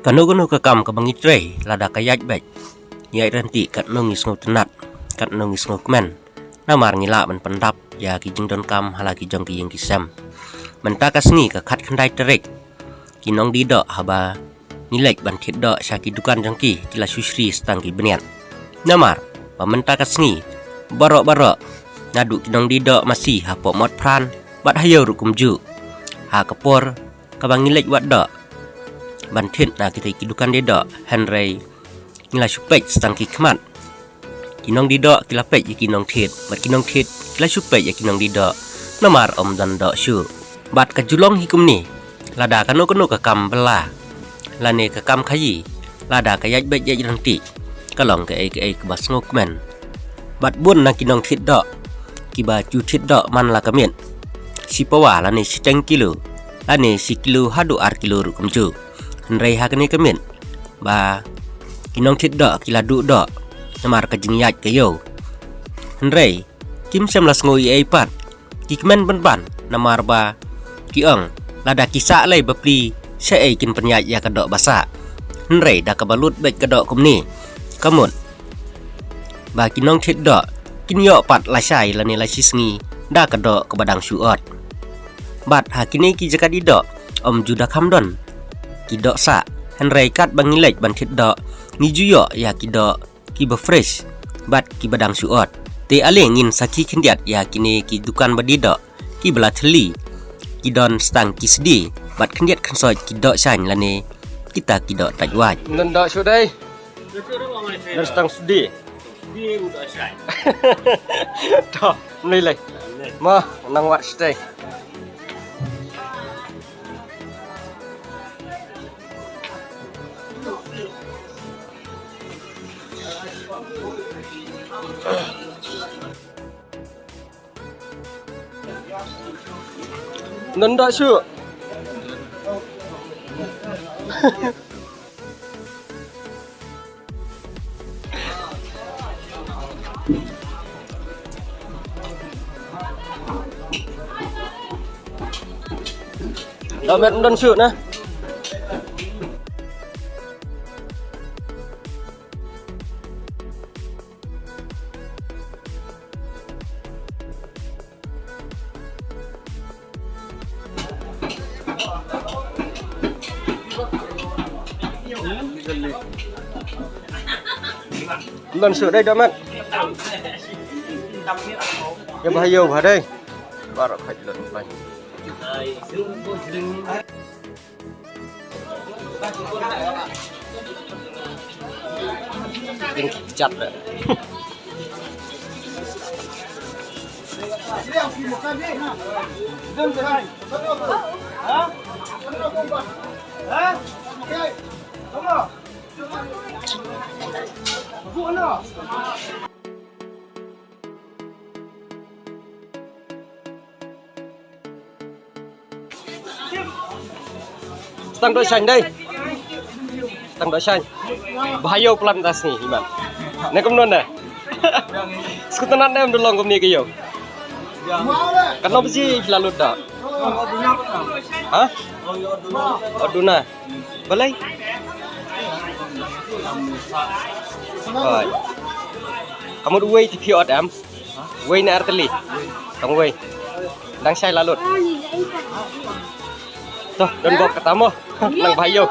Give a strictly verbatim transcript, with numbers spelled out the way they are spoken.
Kano kano ka kam kaba ngi trei, lada ka ïaid beit, ngi ïaid ryntih katno ngi sngewtynnat, katno ngi sngewkmen. Namar ngi lah ban pyndap ïa ki jingdonkam ha la ki jong ki ïing ki sem. Mynta ka sngi ka khatkhyndai tarik, ki nongdie doh haba ngi leit ban thied doh sha ki dukan jong ki, ki la shu shri sa tang ki bniat. Namar ba mynta ka sngi baroh baroh, naduh ki nongdie doh masi hapoh Motphran bad ha ïew ruh kumjuh, ha ka por kaba ngi leit wad doh ban thied na kita ki dukan die doh, hynrei ngi la shu peit sa tang ki khmat. Ki nongdie doh ki la peit ïa ki nongthied, bad ki nongthied ki la shu peit ïa ki nongdie doh. Namar ym don doh shuh. Bad ka ju long hi kumne, lada kano kano ka kam bylla, lane ka kam khaïi, lada ka ïaid beit ïaid ryntih, ka long kaei kaei kaba sngewkmen. Bad bun na ki nongthied doh kiba ju thied doh man la ka miet, shi pawa lane shiteng kilo, lane shi kilo haduh ar kilo ruh kumjuh. Hynrei ha kane ka miet, ba ki nongthied doh ki la duh doh namar ka jingïaid ka ïew. Hynrei kim shym la sngew ei ei pat, ki kmen pynban namar ba ki ong, lada ki sah lei bapli, shaei kin pynïaid ïa ka doh ba sah. Hynrei da kaba lut beit ka doh kumne, ka mut ba ki nongthied doh kin ïoh pat lashai lane lashisngi da ka doh kaba dang shu ot. Bad ha kine ki jaka die doh, ym ju da kham don ki doh sah, hynrei katba ngi leit ban thied doh, ngi ju ïoh ïa ki doh kiba fresh bad kiba dang shu ot. Te ale ngin sakhi khyndiat ïa kine ki dukan ba die doh, kiba la thylli, ki don sa tang ki sdie, bad khyndiat khynsoit ki doh shaiñ lane kita ki doh tait wait. Ym don doh shuh dei. Don sa tang sdie. To, mlei lei. Mo, nang wad shatei. Ym don doh shuh. Doh met ym don shuh na. Ym don shuh dei doh met. Ïa ba ha ïew ba ha dei. Baroh khat lut bad. Jingkjat re. Tang doh shaiñ dei. Tang doh shaiñ. Ba ha ïew plan ta sngi iman. Ne kumno ne? Sngewtynnat ne em da long kumne ka ïew. Katno baje phi la lut doh? Ha? Ot duna. Balei? Hooid. Ka mut uwei te phi ot em? Uwei ne ar tylli? Tang uwei. Dang shai la lut. To, don bok kata mo. Nang ba ha ïew.